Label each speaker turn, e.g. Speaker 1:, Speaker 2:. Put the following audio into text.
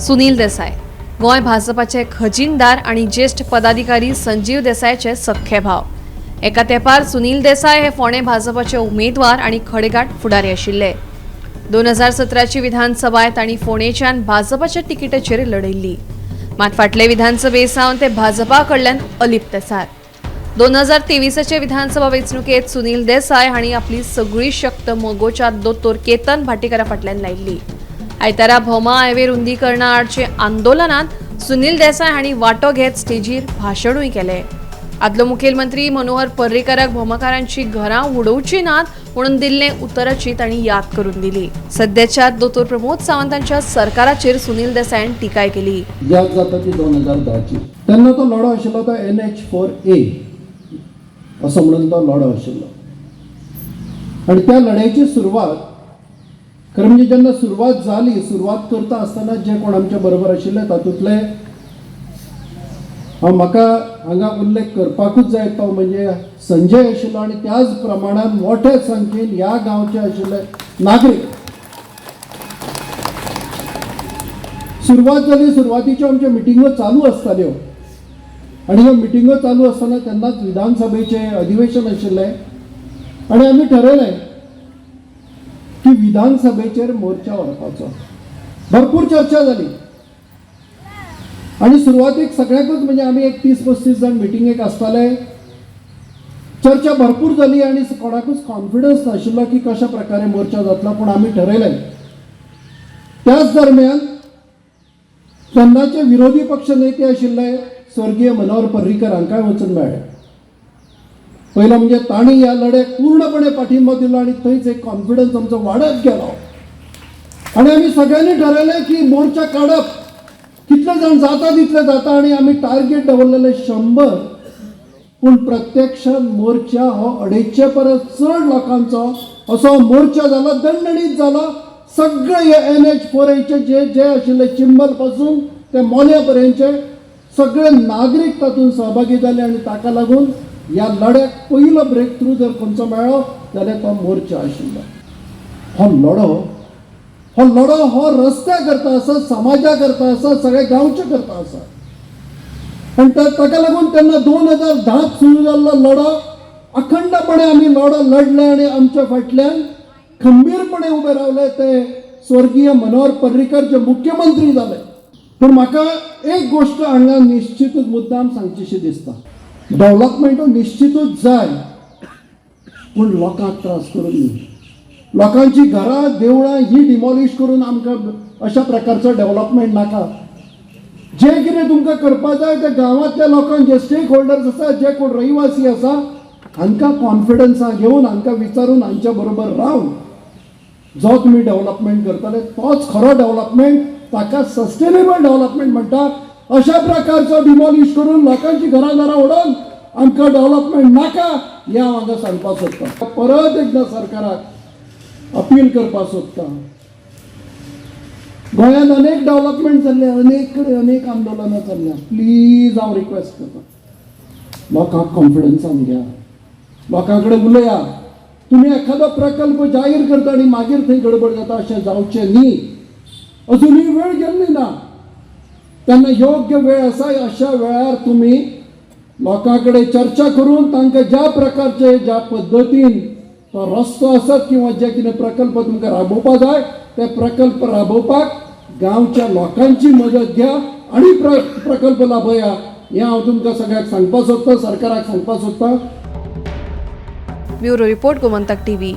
Speaker 1: सुनील देसाय गोंय भाजपाचे खजिनदार आणि ज्येष्ठ पदाधिकारी संजीव देसायाचे सख्खे भाव. एका तेंपार सुनील देसाय हे फोंडें भाजपाचे उमेदवार आणि खडेगांठ फुडारी आशिल्ले. 2017ची विधानसभाय तांणी फोंडेच्यान भाजपाच्या तिकिटाचेर लढयल्ली. मात फाटले विधानसभे सावन ते भाजपा कडल्यान अलिप्त आसात. 2023चे विधानसभा वेंचणुकेत सुनील देसाय हांणी आपली सगळी शक्त मगोच्या दोतोर केतन भाटीकारा फाटल्यान लायिल्ली. आयतारा भोमा हायवे रुंदीकरणा आडचे आंदोलनात सुनील देसाय हांणी वांटो घेत स्टेजीर भाशणूय केलें. आदलो मुखेलमंत्री मनोहर पर्रीकाराक भोमाकारांची घरां उडोवची नात म्हणून दिल्ले उतराची तांणी याद करून दिली. सध्याच्या दोतोर प्रमोद सावंतांच्या सरकाराचेर सुनील देसायान टिकाय केली.
Speaker 2: याद जाता ती 2010ची. तेन्ना तो लढो आशिल्लो तो NH 4A असो म्हणून तो लढो आशिल्लो. आनी त्या लढायची सुरवात खरें म्हणजे जेन्ना सुरवात जाली, सुरवात करता आसतना जे कोण आमच्या बरोबर आशिल्ले तातूंतले हांव म्हाका हांगा उल्लेख करपाकूच जाय तो म्हणजे संजय आशिल्लो. आनी त्याच प्रमाणान मोठ्या संख्येन ह्या गांवचे आशिल्ले नागरीक. सुरवात जाली, सुरवातीच्यो आमच्यो मिटिंगो चालू आसताल्यो आनी ह्यो मिटिंगो चालू आसतना तेन्नाच विधानसभेचें अधिवेशन आशिल्लें आनी आमी ठरयलें की विधानसभेचेर मोर्चा व्हरपाचो. भरपूर चर्चा जाली आनी सुरवातीक सगळ्यांकूच म्हणजे आमी एक 30-35 जाण मिटिंगेक आसताले. चर्चा भरपूर जाली आनी कोणाकूच कॉन्फिडन्स नाशिल्लो की कशा प्रकारे मोर्चा जातलो, पूण आमी ठरयलें. त्याच दरम्यान तेन्नाचे विरोधी पक्ष नेते आशिल्ले स्वर्गीय मनोहर पर्रीकर हांकांय वचून मेळ्ळे. पयलो म्हणजे तांणी ह्या लढ्याक पूर्णपणे पाठिंबो दिलो आनी थंयच एक कॉन्फिडन्स आमचो वाडत गेलो. आनी आमी सगळ्यांनी ठरयलें की मोर्चा काडप, कितले जाण जाता तितले जाता. आनी आमी टार्गेट दवरलेले 100, पूण प्रत्यक्षात मोर्चा हो 250 परस चड लोकांचो असो मोर्चा जाला, दणदणीत जाला. सगळे हे NH 4Aचे जे जे आशिल्ले चिंबल पासून ते मोल्या पर्यंतचे सगळे नागरीक तातूंत सहभागी जाले आनी ताका लागून ह्या लढ्याक पयलो ब्रेक थ्रू जर खंयचो मेळ्ळो जाल्यार तो मोर्चा आशिल्लो. हो लढो हो रस्त्या करता आसा, समाजा करता आसा, सगळ्या गांवचे करता आसा. आनी ताका लागून तेन्ना 2010 सुरू जाल्लो लढो अखंडपणे आमी लढो लढले आनी आमच्या फाटल्यान खंबीरपणे उबे रावले ते स्वर्गीय मनोहर पर्रीकर जे मुख्यमंत्री जाले. पूण म्हाका एक गोश्ट हांगा निश्चितूच मुद्दाम सांगचीशी दिसता. डेव्हलपमेंट निश्चितूच जाय, पूण लोकांक त्रास करून न्ही. लोकांची घरां देवळां ही डिमॉलिश करून आमकां अशा प्रकारचो डेव्हलपमेंट नाका. जे कितें तुमकां करपा जाय ते गांवांतल्या लोकांक, जे स्टेक होल्डर्स आसा, जे कोण रहिवासी आसा, हांकां कॉन्फिडन्सा घेवन, हांकां विचारून, हांच्या बरोबर रावन जो तुमी डेव्हलपमेंट करतले तोच खरो डेव्हलपमेंट, ताका सस्टेनेबल डेव्हलपमेंट म्हणटा. अशा प्रकारचो डिमॉलिश करून लोकांची घरां दारां उडोवन आमकां डेव्हलपमेंट नाका, हें हांव हांगा सांगपाक सोदतां. परत एकदां सरकाराक अपील करपाक सोदतां. गोंयांत अनेक डेव्हलपमेंट जाल्ले, अनेक कडेन अनेक आंदोलनां चल्ल्या. प्लीज हांव रिक्वेस्ट करता, लोकांक कॉन्फिडन्सान घ्या, लोकां कडेन उलया. तुमी एखादो प्रकल्प जाहीर करता आनी मागीर थंय गडबड जाता, अशें जावचें न्ही. अजुनूय वेळ गेल्ली ना, तेन्ना योग्य वेळ आसा. अशा वेळार तुमी लोकां कडेन चर्चा करून तांकां ज्या प्रकारचे, ज्या पद्दतीन तो रस्तो आसत किंवा जे कितें प्रकल्प तुमकां राबोवपा जाय ते प्रकल्प राबोवपाक गांवच्या लोकांची मदत घ्या आनी प्रकल्प लाबया, हें हांव तुमकां सगळ्यांक सांगपाक सोदतां, सरकाराक सांगपाक सोदतां.
Speaker 1: Bureau report, Gomantak TV.